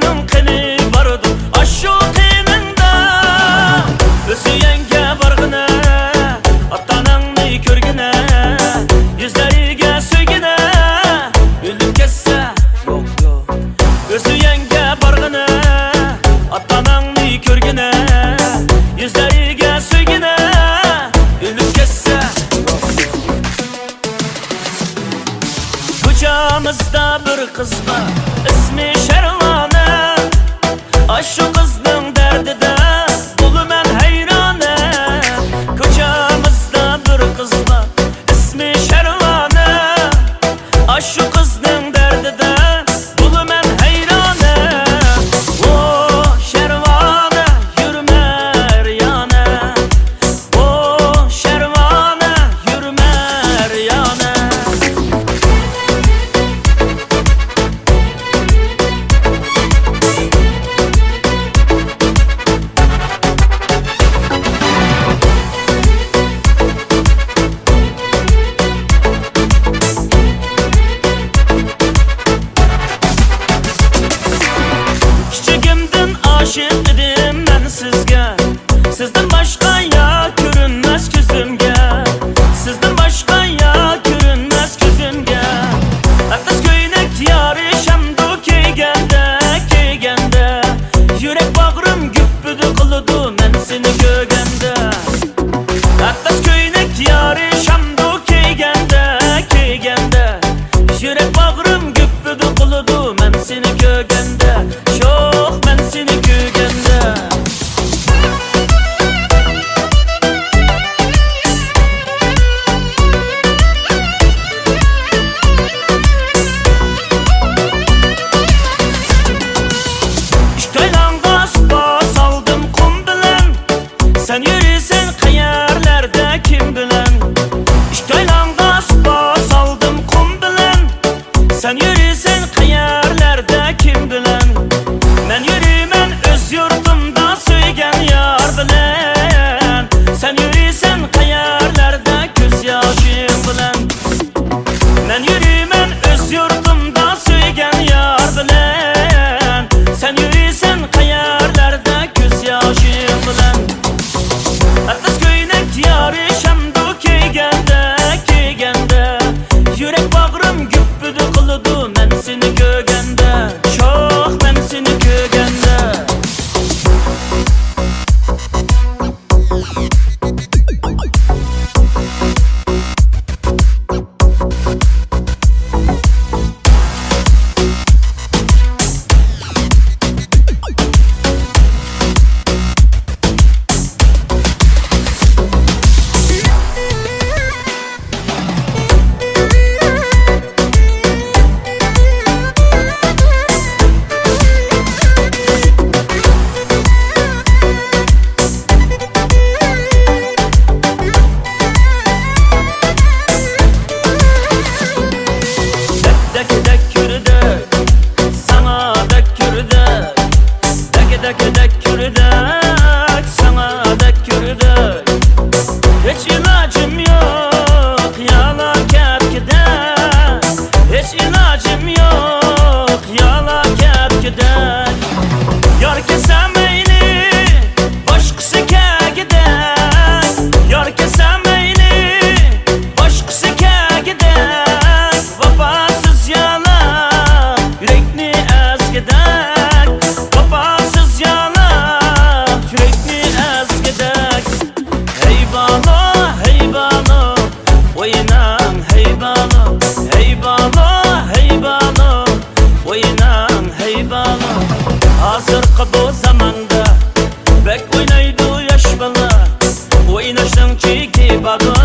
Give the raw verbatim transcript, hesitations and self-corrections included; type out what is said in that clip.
قېنى باردۇ ئاشۇ قېنىڭدا؟ ئۆز ئۆيۈڭگە بارغىنە، ئاتا-ئاناڭنى كۆرگىنە، يۈزلىرىگە سۆيگىنە، ئۆلۈپ كەتسە، يوق، يوق. ئۆز ئۆيۈڭگە بارغىنە، ئاتا-ئاناڭنى كۆرگىنە، يۈزلىرىگە سۆيگىنە، ئۆلۈپ كەتسە، يوق، يوق. كوچىمىزدا بىر قىز بار، ئىسمى شەرۋانە. ئاشۇ قىزنىڭ دەردىدە بولىمەن ھەيرانە. كوچىمىزدا بىر قىز بار، ئىسمى شەرۋانە. ئاشۇ قىزنىڭ دەردىدە بولىمەن ھەيرانە. ۋو شەرۋانە، يۈرمە رىيانە. ئو شەرۋانە، يۈرمە رىيانە. كىچىكىمدىن ئاشىق ئىدىم مەن سىزگە. سىزدىن باشقا يار كۆرۈنمەس كۆزۈمگە، سىزدىن باشقا يار كۆرۈنمەس كۆزۈمگە. ئەتلەس كۆينەك يارىشامدۇ كىيگەندە، كىيگەندە. يۈرەك باغرىم گۈپپىدە قىلىدۇ مەن سېنى كۆرگەندە. ئەتلەس كۆينەك يارىشامدۇ كىيگەندە، كىيگەندە. يۈرەك باغرىم گۈپپىدە قىلىدۇ مەن سېنى كۆرگەندە. شوخ مەن سېنى كۆرگەندە. ئىككى ئايلانغا سۇپا سالدىم قۇم بىلەن. سەن يۈرىسەن قەيەرلەردە كىم بىلەن؟ ئىككى ئايلانغا سۇپا سالدىم قۇم بىلەن. سەن يۈرىسەن قەيەرلەردە كىم بىلەن؟ مەن يۈرىمەن ئۆز يۇرتۇمدا سۆيگەن يار بىلەن. سەن يۈرىسەن قەيەرلەردە كۆز ياشىڭ بىلەن؟ مەن يۈرىمەن ئۆز يۇرتۇمدا سۆيگەن يار بىلەن. سەن يۈرىسەن قەيەرلەردە كۆز ياشىڭ بىلەن؟ ئەتلەس كۆينەك يارىشامدۇ كىيگەندە، كىيگەندە. يۈرەك باغرىم گۈپپىدە قىلىدۇ مەن سېنى كۆرگەندە. شوخ مەن سېنى كۆرگەندە. دەك، دەك، دەك كۆردۈك، ساڭا دەك كۆردۈك. دەك، دەك، دەك كۆردۈك، ساڭا دەك كۆردۈك. ھېچ ئىلاجىم يوق، يالا كەپكىدە. ھېچ ئىلاجىم يوق، يالا كەپكىدە. يار كەلسە مەيلى، باشقىسى كەلگۈدەك. يار كەلسە مەيلى، باشقىسى كەلگۈدەك. ۋاپاسىز يالار يۈرەكنى ئەزگۈدەك، ۋاپاسىز يالار يۈرەكنى ئەزگۈدەك. ھەي بالا، ھەي بالا، ئويناڭ ھەي بالا، ھەي بالا، ھەي بالا، ئويناڭ ھەي بالا. ھازىرقى بۇ زاماندا بەك ئوينايدۇ ياش بالا. ئويناشنىڭ چېكى باردۇ،